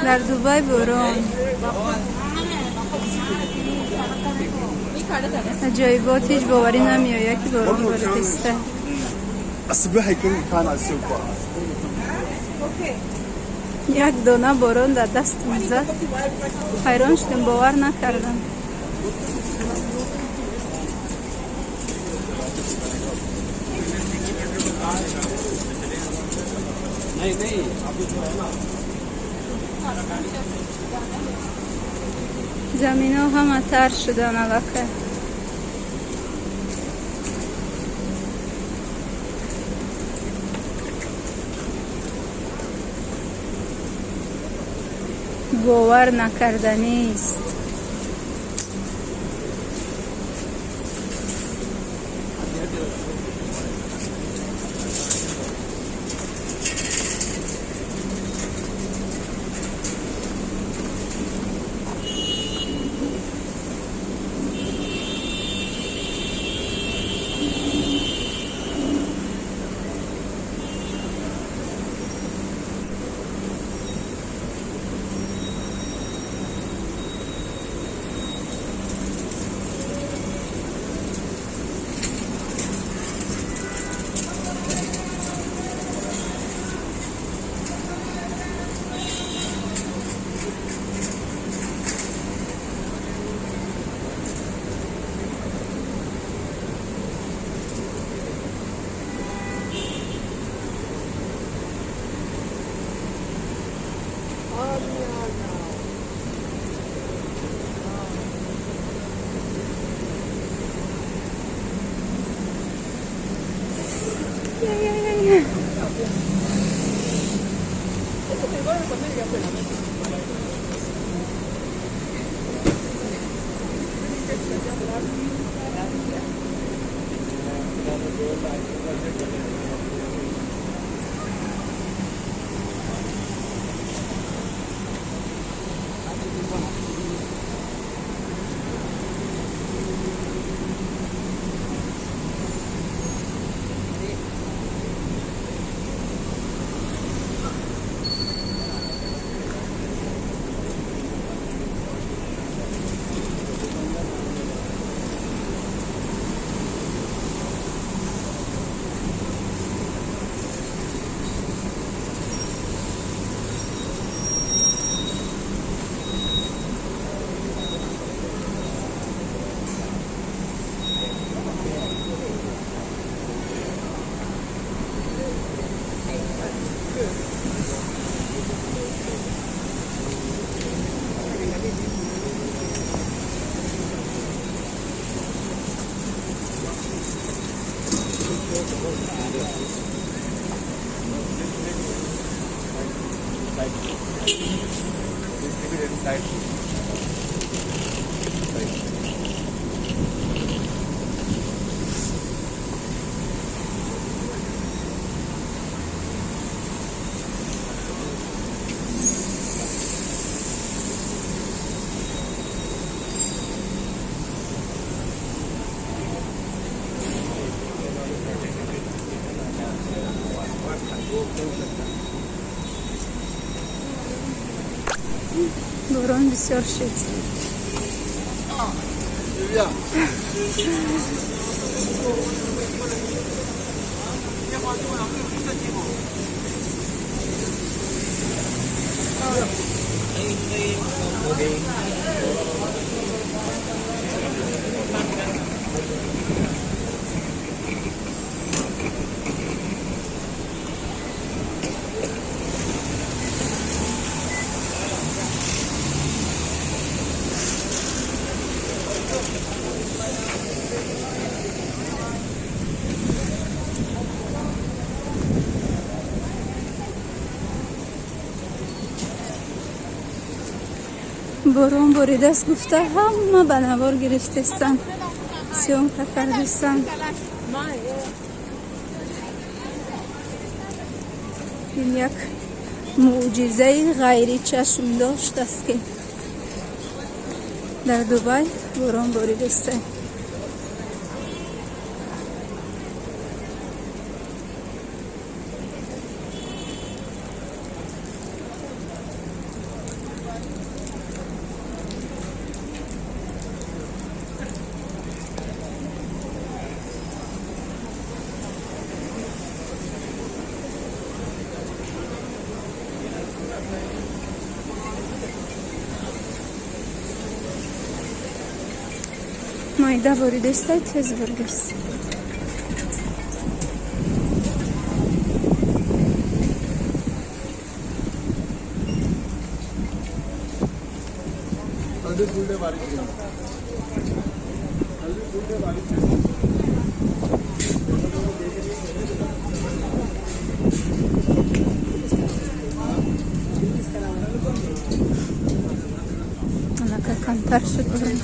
Дар Дубай борон аҷоибот, ҳеҷ боварӣ намеояд, ки борон боридаста. الصبح يكون كان على السوق. Як дона борон дар дастам зад, ҳайрон шудем, бовар накардам. नहीं नहीं, अभी जो है ना। Замино ҳама тар шудан аллакай. Бовар накарданист. Борон бисёр шуд. Борон боридааст гуфта, ҳама ба навор гирифтестанд, съёмка кардистанд. Ин як мӯъҷизаи ғайричашмдошт аст, ки дар Дубай борон боридааст. Майда боридестай, тез боридест. हल्दी फुल डे बारिश हुई। हल्दी फुल डे बारिश हुई। Анака камтар шуд борон.